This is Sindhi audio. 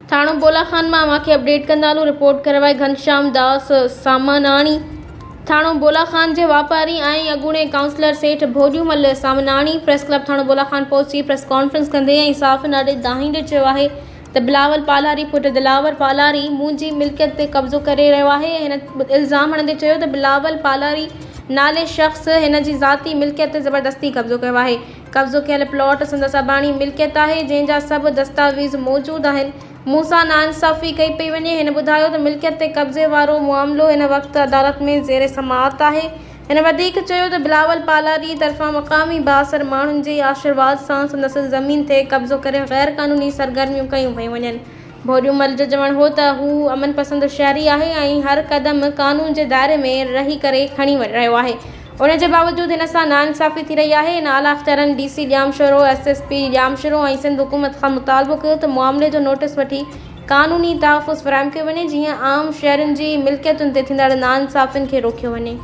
ٿاڻو بولا خان مان اوهان کي اپڊيٽ ڪندا هلون رپورٽ ڪروائي گهنشام داس سامناڻي ٿاڻو بولا خان جي واپاري ۽ اڳوڻي ڪائونسلر سيٺ ڀوڄومل سامناڻي پريس ڪلب ٿاڻو بولا خان پهچي پريس ڪانفرنس ڪندي ۽ صحافين آڏي دانهيندي چيو آهي ته بلاول پالاري پٽ دلاور پالاري منهنجي ملڪيت تي قبضو ڪري رهيو آهي هن الزام هڻندي چيو ته بلاول پالاري نالي شخص هن جي ذاتي ملڪيت تي زبردستي قبضو ڪيو آهي قبضو ڪيل پلاٽ سندس اباڻي ملڪيت آهي، جنهن جا سڀ دستاويز موجود آهن، مون سان ناانصافي ڪئي پئي وڃي، هن ٻڌايو ته ملڪيت تي قبضي وارو معاملو هن وقت عدالت ۾ زير سماعت آهي، هن وڌيڪ چيو ته بلاول پالاري طرفان مقامي بااثر ماڻهن جي آشيرواد سان سندس زمين تي قبضو ڪري غيرقانوني سرگرميون ڪيون پيون وڃن. ڀوڄومل جو چوڻ هو ته هو امن پسند شهري آهي ۽ هر قدم قانون جي دائري ۾ رهي ڪري کڻي رهيو آهي ان جي باوجود هن سان ناانصافي ٿي رهي آهي. هن اعليٰ اختيارن D C Jamshoro, S S P Jamshoro ۽ Sindh حڪومت کان مطالبو ڪيو ته معاملي جو نوٽيس وٺي قانوني تحفظ فراهم ڪيو وڃي جيئن عام شهرين جي ملڪيتن تي ٿيندڙ ناانصافين کي روڪيو وڃي.